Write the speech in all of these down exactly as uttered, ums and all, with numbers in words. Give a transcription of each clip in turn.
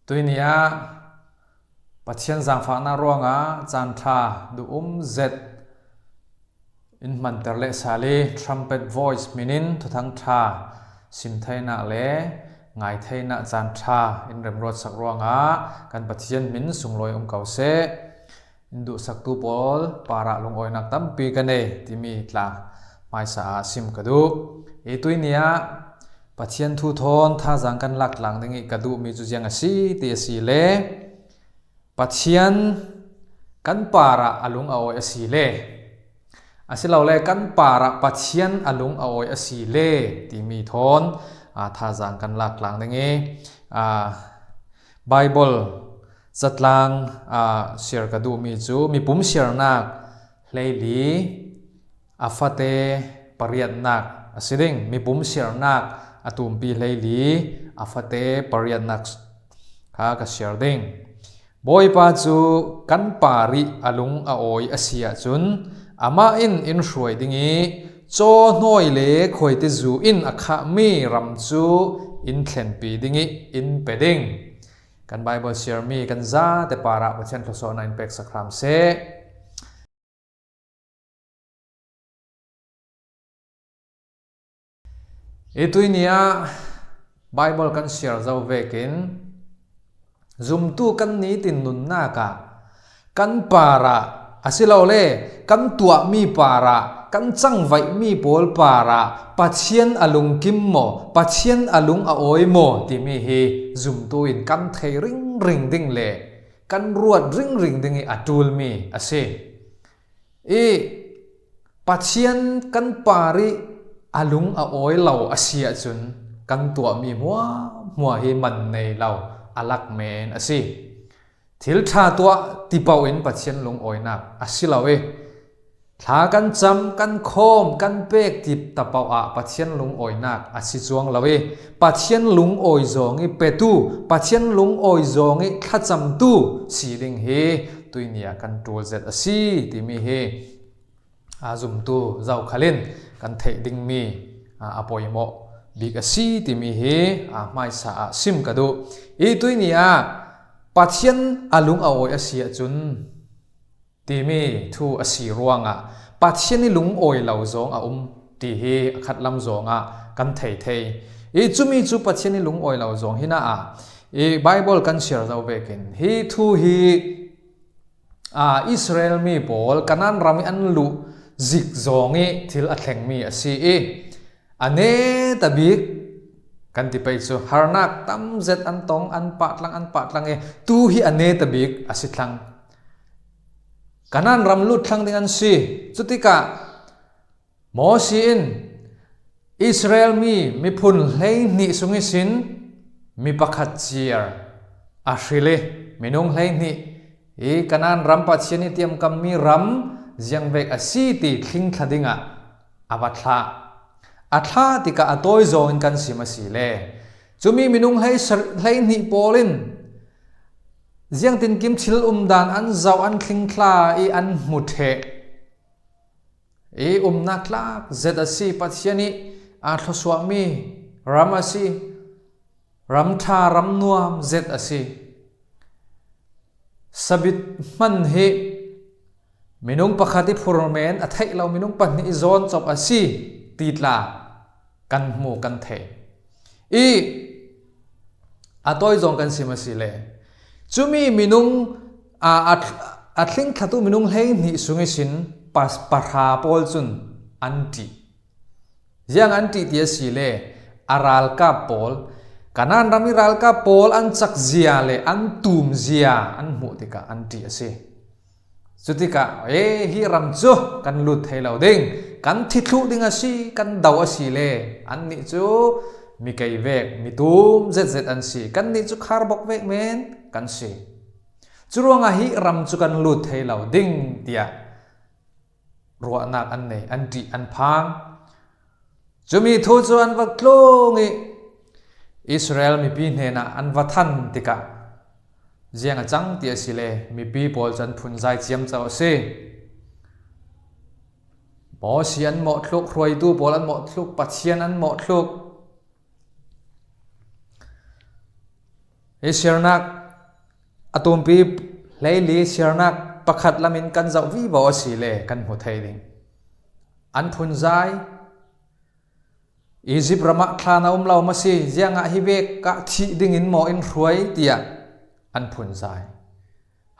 Tuini ah Pathian zangfahna ruangah caan ṭha duh um zet in hmanter leh sal i, trumpet voice hminin thuthang ṭha sim theinak le ngai theinak caan ṭha in remruatsak ruangah kan Pathian hmin sunglawi um ko seh. In duhsaktu pawl parah lungawinak tampi ka nei timi tla hmaisa ah sim ka duh. I tuini ah Pathian thu thawn thazaang kan lak tlang ding i ka duhmi cu ziang a si ti a si le, Pathian kan parah a lung a awi a si le, asilole kan parah Pathian a lung a awi a si le timi thawn, aa, thazaang kan lak tlang ding i, aa, Baibal catlang, aa, siar ka duhmi cu mipum siarnak hleili a fate pariatnak a si ding. Mipum siarnak a tumpi hleili a fate pariatnak kha ka siar ding. Bawipa cu kan parih a lung a awi a si ahcun, amah in in hruai ding i, cawhnawi le khuaite zu in a khahmi ram cu in thlenpi ding i in pe ding. Kan Baibal siarmi kan zate parah Pathian thluasuahnak in peksak hram seh. I tuini ah Baibal kan siar zo vekin zumtu kan nitin nunnak ah kan parah, asilole kan tuahmi parah, kan cangvaihmi pawl parah Pathian a lungkim maw, Pathian a lung a awi maw timi hi zumtu in kan thei ringring ding le kan ruat ringring ding i a ṭulmi a si. I Pathian kan parih a lung a awi lo a si ahcun kan tuahmi hmuahhmuah hi man nei lo, a lak men a si. Thil ṭha tuah ti paoh in Pathian lungawinak a si lo i, thla kan cam, kan khawm, kan pek ti ta paoh ah Pathian lungawinak a si cuang lo i, Pathian lungawi zawng i petu, Pathian lungawi zawng i thlacamtu si ding hi tuini ah kan ṭul zet a si timi hi, aa, zumtu zokhal in kan theih dingmi, aa, a poimawh bik a si timi hi, aa, hmaisa ah sim ka duh. I tuini ah Pathian a lung a awi a si ahcun timi thu a si ruangah Pathian i lungawi lo zawng a um ti hi a khatlam zawngah kan thei thei. I cumi cu Pathian i lungawi lo zawng hi na ah i Baibal kan siar zo vekin hi thu hi, aa, Israel mi pawl Kanaan ram i an luh zik zawng i thil a thlengmi a si i, a neta bik kan ti pei cu harnak tam zet an tong, an pahtlang, an pahtlang i tu hi a neta bik a si thlang. Kanaan ram lut thlang ding an si. Cutikah Mawsi in Israel mi miphun hleihnih sung ihsin mi pakhat ciar a hril i, minung hleihnih i Kanaan ram Pathian i tiamkammi ram ziangvek a si ti thlingthla dingah a va thlah. A thlah tikah a tawi zawngin kan sim a si le, cumi minung hlei-, hleihnih pawl in ziangtinkim thil umdan an zoh, an thlingthla i an hmu ṭheh i umnak tlak zet a si. Pathian i aa thluasuahmi ram a si, ram ṭha, ram nuam zet a si. Sabit hman hi minung pakhat i phurmen a theih lo, minung pahnih i zawn cop a si ti tla kan hmu, kan thei. I a tawi zawng kan sim a si le, cumi minung, a, a, a thlingthlatu minung hleihnih sung ihsin pa-, pahra pawl cun an ṭih. Ziang an ṭih ti a si le, a ralkap pawl, Kanaan ram i ralkap pawl an cak zia le an tum zia an hmuh tikah an ṭih a si. Cutikah, e, hi ram cu kan lut thei lo ding, kan thi thluh ding a si, kan do a si le, annih cu mi kei vek, mi tum zetzet an si, kannih cu kharbok vek men kan si. Curuangah hi ram cu kan lut thei lo ding, tiah ruahnak an nei, an ṭih, an phang. Cumi thu cu an va tlung i Israel mipi hnenah an va than tikah ziang a cang ti a si le, mipi pawl cu an phunzai ciamco a si. Mawsi an mawhthluk, hruaitu pawl an mawhthluk, Pathian an mawhthluk. Hi siarnak a tumpi hleili siarnak pakhat lamin kan zoh vivo a si le kan hmu thei ding. An phunzai, Egypt ramah thlan a um lo maw si, ziangah hi vek ah thih dingin maw in hruai tiah an phunzai.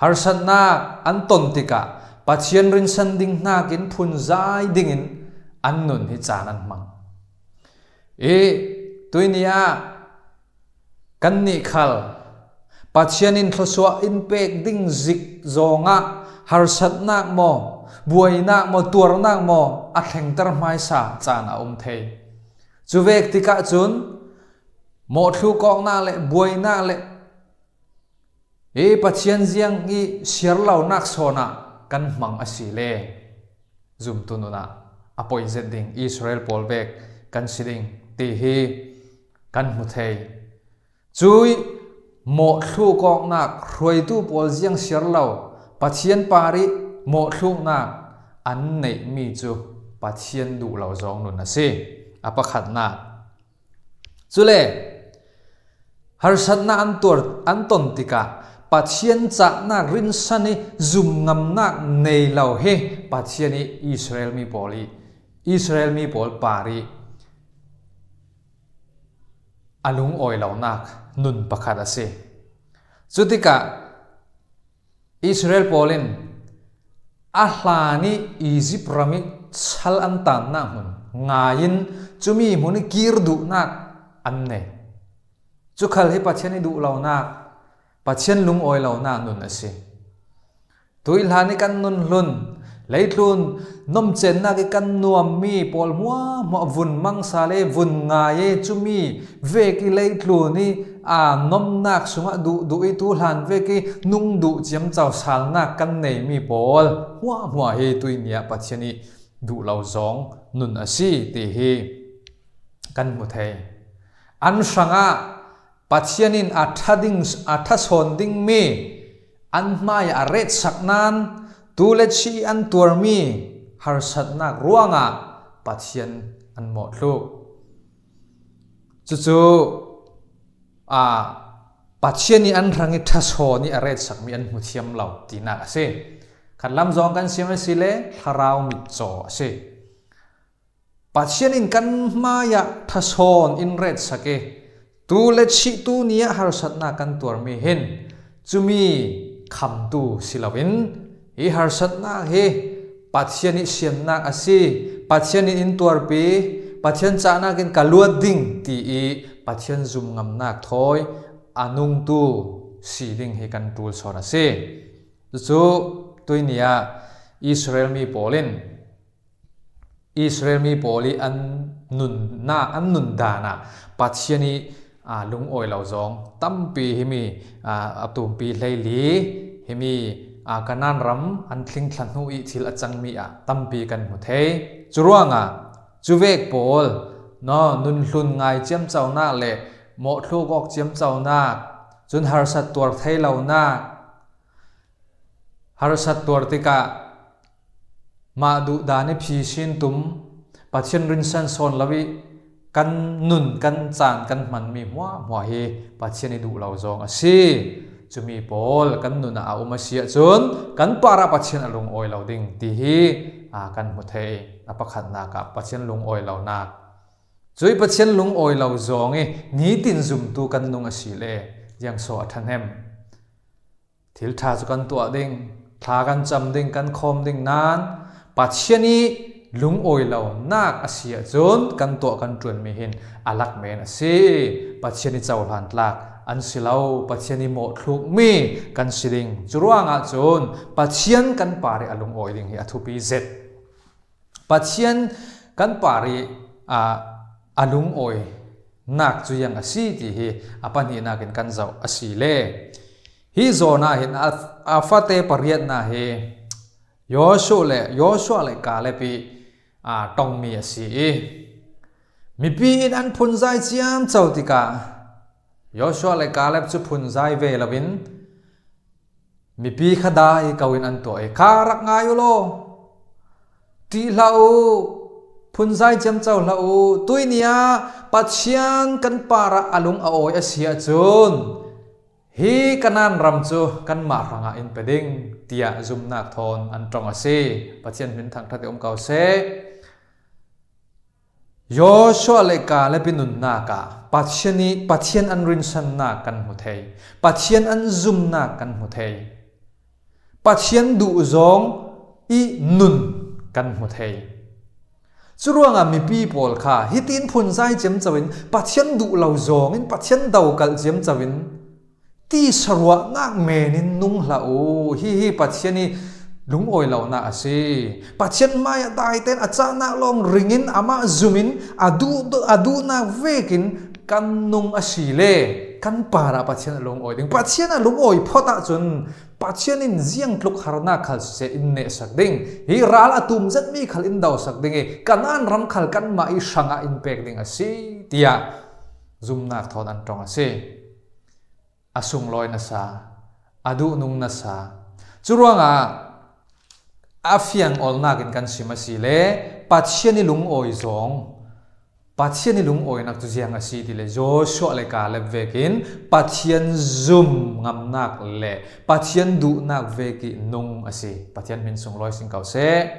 Harsatnak an ton tikah Pathian rinsan ding hnakin phunzai dingin an nun hi caan an hmang. I tuini ah kannih khal Pathian in thluasuah in pek ding zik zawngah harsatnak maw, buainak maw, tuarnak maw a thlengter hmaisa caan a um thei. Cuvek tikah cun mawhthluk awknak le buainak le i Pathian ziang i siar lonak sawnah kan hmang a si le zumtu nunah a poi zet ding Israel pawl vek kan si ding ti hi kan hmu thei. Cui mawhthluk awknak hruaitu pawl ziang siar lo Pathian parih mawhthluknak an neihmi cu Pathian duh lo zawng nun a si. A pakhatnak. Cule harsatnak an tuar, an ton tikah Pathian cahnak rinsan i zumngamnak nei lo hi Pathian i Israel mi pawl i Israel mi pawl parih a lungawi lonak nun pakhat a si. Cutikah Israel pawl in a hlan i Egypt ram i sal an tannak hmun ngai-in cumi hmun i kir duhnak an nei. Cu khal hi Pathian i duh lonak, Pathian lungawi lonak nun a si. Tuih hlan i kan nun hlun, leitlun nomcennak i kan nuammi pawl hmuahhmuah vun mangsa le vun ngai e, cumi vek i leitlun i aa nomnak sungah duhduh i tuhlan vek i nung duh ciamco salnak kan neimi pawl hmuahhmuah hi tuini ah Pathian i duh lo zawng nun a si ti hi kan hmu thei. An hrangah Pathian in a ṭha ding, a ṭha sawn dingmi an hmaiah a retsak nain tu le chih an tuarmi harsatnak ruangah Pathian an mawhthluk. Cucu, aa, Pathian i an hrang i ṭha sawn i a retsakmi an hmu thiam lo tinak a si. Khatlam zawng kan sim a si le thlarau mitcaw a si. Pathian in kan hmaiah ṭha sawn in retsak i, tu le chih tu ni ah harsatnak kan tuarmi hin cumi khamtu si loin, hi harsatnak hi Pathian i siamnak a si, Pathian in in tuarpi, Pathian cahnak in ka luat ding ti i Pathian zumngamnak thawi a nungtu si ding hi kan ṭul sawn a si. Cucu tuini ah Israel mi pawl in Israel mi pawl i an nunna, an nun dan ah Pathian i, aa, lungawi lo zawng tampi himi, aa, a tumpi hleili himi, aa, Kanaan ram an tling thla hnu i thil a cangmi ah tampi kan hmu thei. Curuangah cuvek pawl, no, nun hlun ngai ciamconak le mawhthluk awk ciamconak, cun harsat tuar thei lonak, harsat tuar tikah mah duhdan i phisin tum, Pathian rinsan sawn lo i kan nun, kan caan, kan hmanmi hmuahhmuah hi Pathian i duh lo zawng a si. Cumi pawl kan nun ah a um a si ahcun kan parah Pathian a lungawi lo ding ti hi, aa, kan hmu thei. A pakhatnak ah Pathian lungawi lonak. Cui Pathian lungawi lo zawng i nitin zumtu kan nung a si le ziangso a ṭhahnem. Thil ṭha cu kan tuah ding, thla kan cam ding, kan khawm ding nain Pathian i lungawi lonak a si ahcun kan tuah kan ṭuanmi hin a lak men a si. Pathian i cohlan tlak an si lo, Pathian i mawhthlukmi kan si ding. Curuangah cun Pathian kan parih a lungawi ding hi a thupi zet. Pathian kan parih, aa, a lungawi nak cu ziang a si ti hi a pahnihnak in kan zoh a si le. Hi zawn ah hin a, a fate pariatnak hi Joshua le, Joshua le Kaleb i, aa, ṭongmi a si i mipi in an phunzai ciamco tikah Joshua le Kaleb cu phunzai ve loin mipi kha dai ko in an tuah i, "Kha rak ngai u law, ṭih hlah u, phunzai ciamco hlah u, tuini ah Pathian kan parah a lung a awi a si ahcun Hi Kanaan ram cu kanmah hrangah in pe ding, tiah zumnak thawn an ṭong a si. Pathian hmin thangṭhat i um ko seh. Joshua le Kaleb i nunnak ah Pathian i, Pathian an rinsannak kan hmu thei. Pathian an zumnak kan hmu thei. Pathian duh zong i nun kan hmu thei. Curuangah mipi pawl kha hitin phunzai ciamco in, Pathian duh lo zong in, Pathian dokalh ciamco in, tisa ruahnak men in nung hlah u. Hihi Pathian i lungawi lonak a si. Pathian hmaiah daitein a cahnak lawng ring in, amah zum in, a duh, a duhnak vekin kan nung a si le kan parah Pathian a lungawi ding. Pathian a lungawi phot ahcun Pathian in ziangtluk harnak khal siseh in nehsak ding. Hi ral a tum zetmi khal in dosak ding i, Kanaan ram khal kanmah i hrangah in pek ding a si, tiah zumnak thawn an ṭong a si. A sunglawi nasa, a duhnung nasa. Curuangah a fiang olnak in kan sim a si le Pathian i lungawi zong, Pathian i lungawinak cu ziang a si ti le Joshua le Kaleb vekin Pathian zum ngamnak le Pathian duhnak vek i nung a si. Pathian hmin sunglawi sing ko seh.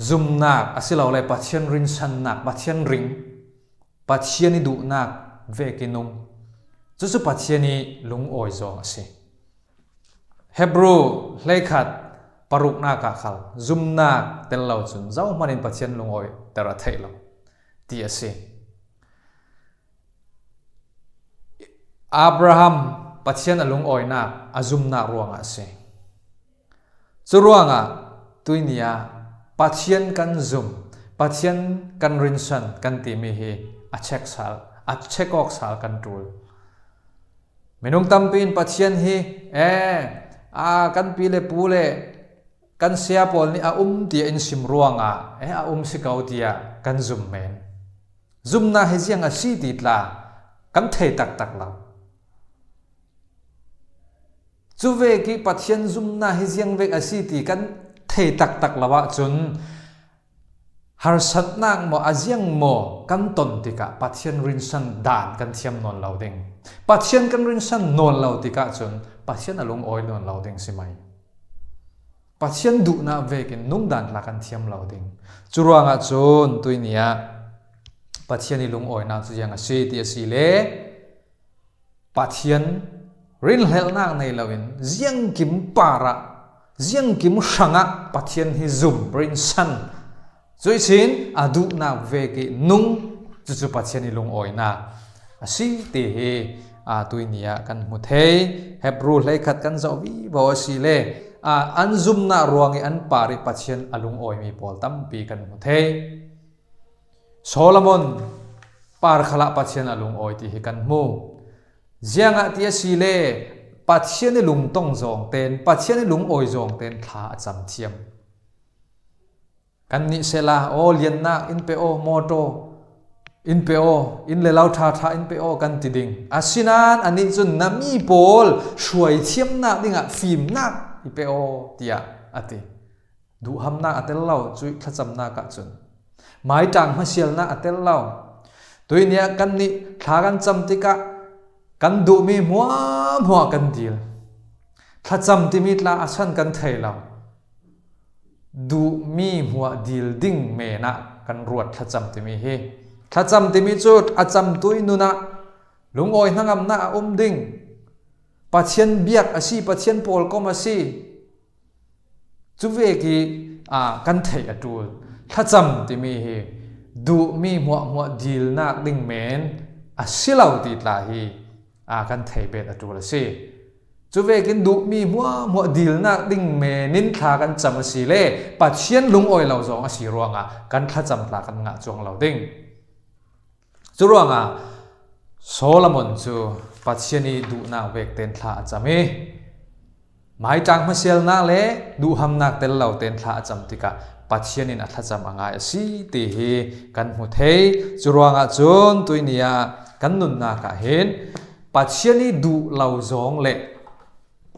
Zumnak a si lo le Pathian rinsannak, Pathian ring, Pathian i duhnak vek i nung. Cucu Pathian i lungawi zong a si. Hebru hleikhat paruknak ah khal zumnak tel lo cun zohman in Pathian lungawi ter a theih lo ti a si. Abraham Pathian a lungawinak a zumnak ruangah a si. Curuangah tuini ah Pathian kan zum, Pathian kan rinsan kan timi hi a check sal, a check awk sal kan ṭul. Minung tampi in Pathian hi, eh, a kan pi le pu le kan saya pawl nih a um tiah in sim ruangah, eh, a um si ko tiah kan zum men. Zumnak hi ziang a si ti tla kan thei taktak lo. Cuvek i Pathian zumnak hi ziang vek a si ti kan thei taktak lo ahcun, harsatnak maw, a ziang maw kan ton tikah Pathian rinsan dan kan thiam nawn lo ding. Pathian kan rinsan nawn lo tikah cun Pathian a lungawi nawn lo ding si mai. Pathian duhnak vekin nungdan tla kan thiam lo ding. Curuangah cun tuini ah Pathian i lungawinak cu ziang a si ti a si le, Pathian rinhlelhnak nei loin ziangkim parah, ziangkim hrangah Pathian hi zum rinsan, cuihsin a duhnak vek i nung, cucu Pathian i lungawinak a si ti hi, aa, tuini ah kan hmu thei. Hebru hleikhat kan zoh vivo a si le, aa, an zumnak ruang i an par i Pathian a lungawimi pawl tampi kan hmu thei. Solomon par khalah Pathian a lungawi ti hi kan hmu. Ziangah ti a si le, Pathian i lungtong zong ten, Pathian i lungawi zong ten thla a cam thiam. Kan nih sehla, aw, liannak in pe aw, mawṭaw in pe aw, in le lo ṭhaṭha in pe aw kan ti ding. Asinain anih cun, na mi pawl hruai thiamnak dingah fimnak i pe aw, tiah a ti. Duhhamnak a tel lo, cuih thlacamnak ahcun. Maiṭang hmasialnak a tel lo. Tuini ah kannih thla kan cam tikah kan duhmi hmuahhmuah kan dil. Thlacam timi tla a san kan thei lo. Duhmi hmuah dil ding men ah kan ruat thlacam timi hi. Thlacam timi cu a camtu i nun ah lungawi hnangamnak a um ding. Pathian biak a si, Pathian pawlkom a si. Cuvek i, aa, kan theih a ṭul. Thlacam timi hi duhmi hmuahhmuah dilnak ding men a si lo ti tla hi, aa, kan theih bet a ṭul a si. Cuvekin duhmi hmuahhmuah dilnak ding men in thla kan cam a si le Pathian lungawi lo zong a si ruangah kan thlacam tla kan ngah cuang lo ding. Curuangah Solomon cu Pathian i duhnak vek ten thla a cam i, maiṭang hmasialnak le duhhamnak tel lo ten thla a cam tikah Pathian in a thlacam a ngai a si ti hi kan hmu thei. Curuangah cun tuini ah kan nunnak ah hin Pathian i duh lo zong le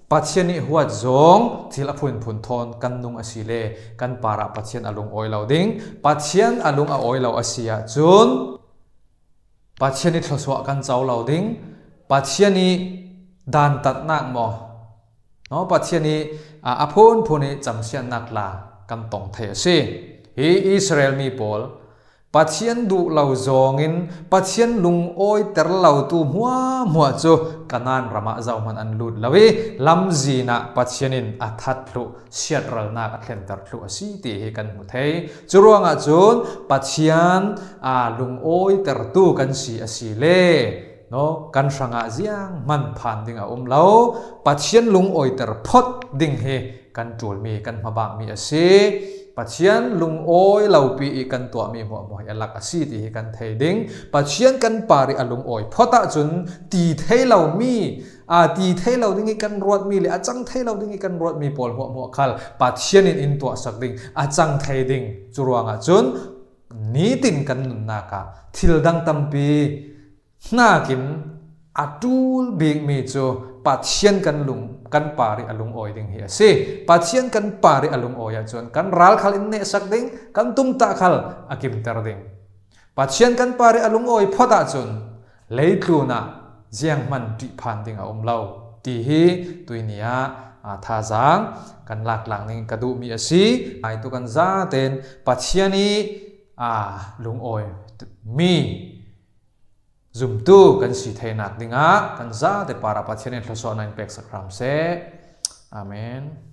Pathian i huat zong thil a phunphun thawn kan nung a si le kan parah Pathian a lung awi lo ding. Pathian a lung a awi lo a si ahcun Pathian i thluasuah kan co lo ding. Pathian ih dantatnak maw? No, Pathian ih a, a phunphun ih camsiatnak tla kan tong thei a si. Hi Israel mi pawl Pathian duh lo zawngin Pathian lungawiter lotu hmuahhmuah cu Kanaan ramah zohman an lut lo ih lamzin ah Pathian in a that thluh siatralnak a thlenter thluh a si ti hi kan hmu thei. Curuangah cun Pathian a lungawitertu kan si a si le no, kan hrangah zianghman phan ding a um lo. Pathian lungawiter phot ding hi kan ṭulmi, kan hmabakmi a si. Pathian lungawi lopi ih kan tuahmi hmuahhmuah hi a lak a si ti hi kan thei ding. Pathian kan parih a lungawi phot ahcun ti thei lomi, aa, ti thei lo ding ih kan ruatmi le a cang thei lo ding ih kan ruatmi pawl hmuahhmuah khal Pathian in in tuahsak ding, a cang thei ding. Curuangah cun nitin kan nunnak ah thil dang tampi hnakin a ṭul bikmi cu Pathian kan lung, kan parih a lungawi ding hi a si. Pathian kan parih a lungawi ahcun kan ral khal in nehsak ding, kan tumtah khal a kimter ding. Pathian kan parih a lungawi phot ahcun leitlun ah zianghman ṭihphan ding a um lo ti hi tuihni ah, aa, thazaang kan laktlang ning ka duhmi a si. Ai tu kan zaten Pathian ih, aa, lungawi mi zumtu kan si theinak dingah kan zate parah Pathian in thluasuahnak in peksak hram seh. Amen.